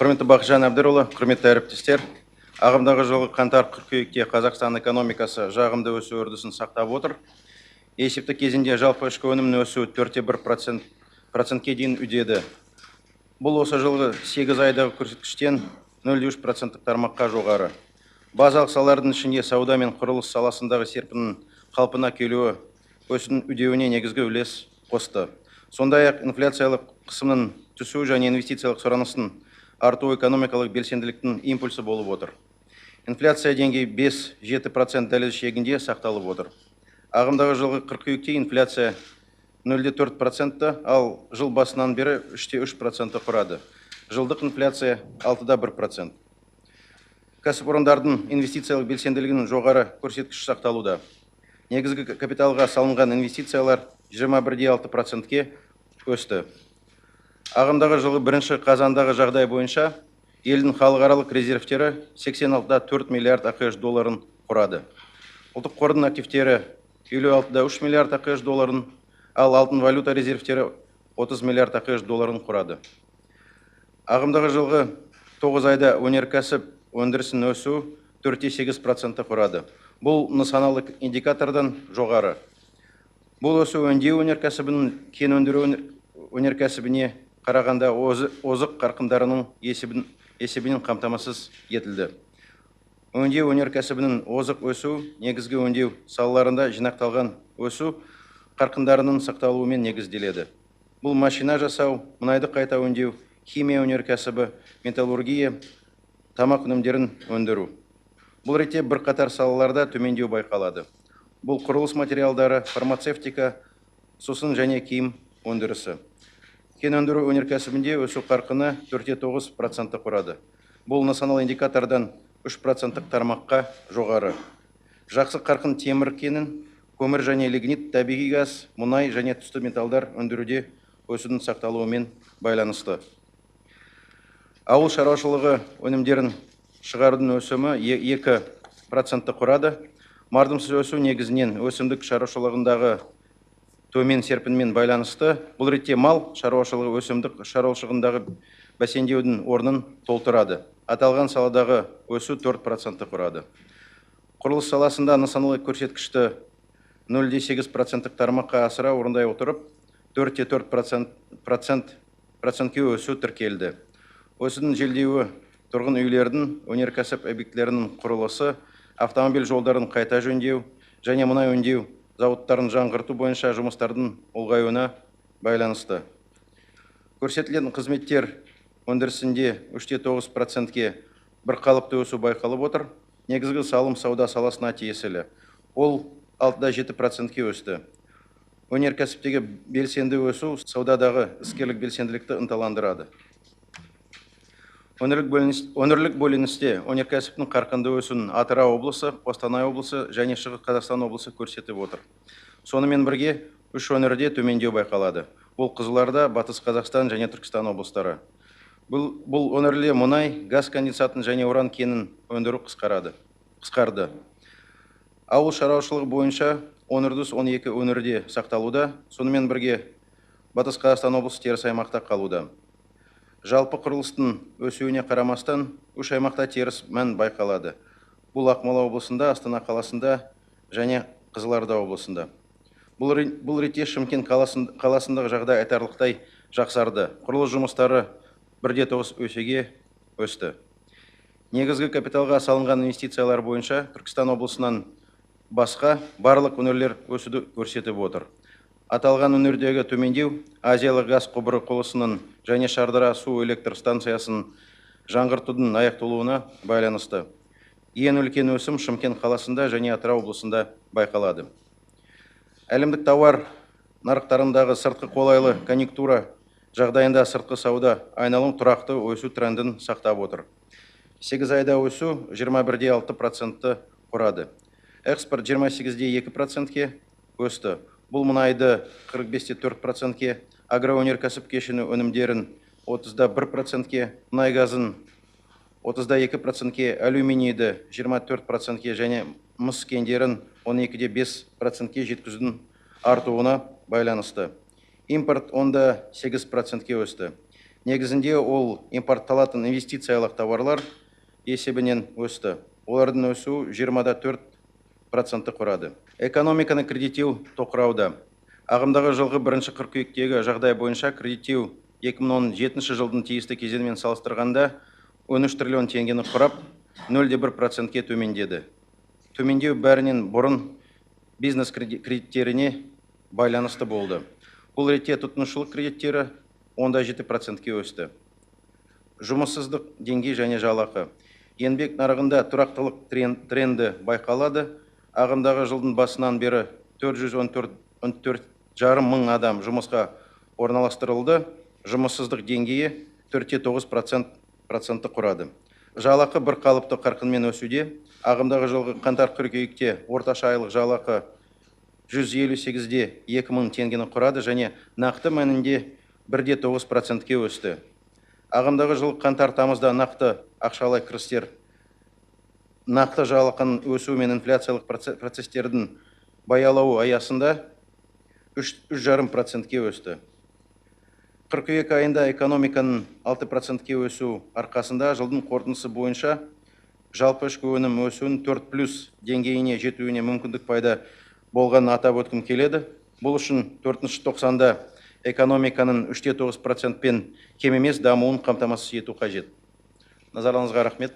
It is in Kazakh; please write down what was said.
Құрметті Бақытжан Әбдірұлы, құрметті әріптестер, ағымдағы жылғы қаңтар-қыркүйекте Қазақстан экономикасы жағымды өсу үрдісін сақтап отыр. Есепті кезеңде жалпы ішкі өнімнің өсуі 4,1 процентке дейін үдеді. Бұл осы жылғы 8 айдағы көрсеткіштен 0,3 проценттік тармаққа жоғары. Базалық салалардың ішінде сауда мен құрылыс саласындағы серпіннің қалпына келуі өсудің үдеуіне негізгі үлес қосты. Сондай-ақ инфляциялық қысымның түсуі және инвестициялық сұраныстың артуы экономикалық белсенділіктің импульсі болып отыр. Инфляция деңгейі 5-7% дәліз шегінде сақталып отыр. Ағымдағы жылғы қыркүйекте инфляция 0,4%, ал жыл басынан бері 3,3% құрады. Жылдық инфляция 6,1%. Кәсіпорындардың инвестициялық белсенділігінің жоғары көрсеткіші сақталуда. Негізгі капиталға салынған инвестициялар 21,6%-ке өсті. Ағымдағы жылғы бірінші қазандағы жағдай бойынша елдің халықаралық резервтері 86,4 миллиард АҚШ долларын құрады. Ұлттық қордың активтері 56,3 миллиард АҚШ долларын, ал алтын валюта резервтері 30 миллиард АҚШ долларын құрады. Ағымдағы жылғы 9 айда өнеркәсіп өндірісінің өсуі 4,8% құрады. Бұл нысаналы индикатордан жоғары. Бұл өсу өңдеу өнеркәсібінің кен өндіру өнеркәсібіне қарағанда озық қарқындарының есебінен қамтамасыз етілді. Өңдеу өнеркәсібінің озық өсу негізгі өңдеу салаларында жинақталған өсу қарқындарының сақталуымен негізделеді. Бұл машина жасау, мұнайды қайта өңдеу, химия өнеркәсібі, металлургия, тамақ өнімдерін өндіру. Бұл ретте бірқатар салаларда төмендеу байқалады. Бұл құрылыс материалдары, фармацевтика, сусын және киім өндірісі. Кен өндіру өнеркәсібінде өсу қарқыны 4,9% құрады. Бұл нысаналы индикатордан 3% тармаққа жоғары. Жақсы қарқын темір кенін, көмір және лигнит, табиғи газ, мұнай және түсті металдар өндіруде өсудің сақталуымен байланысты. Ауыл шаруашылығы өнімдерін шығарудың өсімі 2% құрады. Мардымсыз өсу негізінен өсімдік шаруашылығындағы төмен серпінмен байланысты. Бұл ретте мал шаруашылығы өсімдік шаруашылығындағы бәсеңдеудің орнын толтырады. Аталған саладағы өсу 4% құрады. Құрылыс саласында нысаналы көрсеткішті 0,8% тармаққа асыра орындай отырып, 4,4% процентке өсу тіркелді. Өсудің желдеуі тұрғын үйлердің, өнеркәсіп объектілерінің құрылысы, автомобиль жолдарын қайта жөндеу және мұнай өңдеу зауыттарын жаңғырту бойынша жұмыстардың ұлғаюына байланысты. Көрсетілетін қызметтер өндірісінде 3,9%-ке бірқалыпты өсу байқалып отыр. Негізгі салым сауда саласына тиесілі. Ол 6,7%-ке өсті. Өнеркәсіптегі белсенді өсу саудадағы іскерлік белсенділікті ынталандырады. Өңірлік бөліністе өнеркәсіптің қарқынды өсуін Атырау облысы, Қостанай облысы және Шығыс Қазақстан облысы көрсетіп отыр. Сонымен бірге үш өңірде төмендеу байқалады. Бұл Қызылорда, Батыс Қазақстан және Түркістан облыстары. Бұл өңірле мұнай, газ конденсатын және уран кенін өндіру қысқарды. Ауыл шаруашылығы бойынша үрдіс 12 өңірде сақталуда, сонымен бірге Батыс Қазақстан облысы теріс аймақта қалуда. Жалпы құрылыстың өсуіне қарамастан үш аймақта теріс мән байқалады. Бұл Ақмола облысында, Астана қаласында және Қызылорда облысында. Бұл ретте Шымкент қаласындағы жағдай айтарлықтай жақсарды. Құрылыс жұмыстары 1,9 есеге өсті. Негізгі капиталға салынған инвестициялар бойынша Түркістан облысынан басқа барлық өңірлер өсуді көрсетіп отыр. Аталған өңірдегі төмендеу Азиялық газ құбыры құрылысының және Шардара су электр станциясын жаңғыртудың аяқталуына байланысты. Ең үлкен өсім Шымкент қаласында және Атырау облысында байқалады. Әлемдік тауар нарықтарындағы сыртқы қолайлы конъюнктура жағдайында сыртқы сауда айналым тұрақты өсу трендін сақтап отыр. 8 айда өсу 21,6% құрады. Экспорт 28,2%-ке өсті. Бұл мұнайды 45,4%-ке, агроөнеркәсіп кешені өнімдерін 31%-ке, мұнай газын 32%-ке, алюминийді 24%-ке және мыс кендерін 12,5%-ке жеткізудің артуына байланысты. Импорт 10,8%-ке өсті. Негізінде ол импортталатын инвестициялық тауарлар есебінен өсті. Олардың өсуі 20,4%-ті құрады. Экономиканы кредиттеу тоқырауда. Ағымдағы жылғы бірінші қыркүйектегі жағдай бойынша кредиттеу 2017 жылдың тиісті кезеңімен салыстырғанда 13 триллион теңгені құрап, 0,1%-ке төмендеді. Төмендеу бәрінен бұрын бизнес кредиттеріне байланысты болды. Бұл ретте тұтынушылық кредиттері 10,7%-ке өсті. Жұмыссыздық деңгейі және жалақы. Еңбек нарығында тұрақтылық тренді байқалады. Ағымдағы жылдың басынан бері 414,5 мың адам жұмысқа орналастырылды. Жұмыссыздық деңгейі 4,9%-ті құрады. Жалақы бір қалыпты қарқынмен өсуде. Ағымдағы жылғы қаңтар-қыркүйекте орташа айлық жалақы 158,2 мың теңгені құрады және нақты мәнінде 1,9%-ке өсті. Ағымдағы жылғы қаңтар-тамызда нақты ақшалай кірістер нақты жалақының өсуі мен инфляциялық процестердің баялауы аясында 3,5%-ке өсті. Қыркүйек айында экономиканың 6%-ке өсу арқасында жылдың қорытындысы бойынша жалпы ішкі өнім өсуінің 4+ деңгейіне жетуіне мүмкіндік пайда болғанын атап өткім келеді. Бұл үшін төртінші тоқсанда экономиканың 3,9%-пен кем емес дамуын қамтамасыз ету қажет. Назарларыңызға рахмет.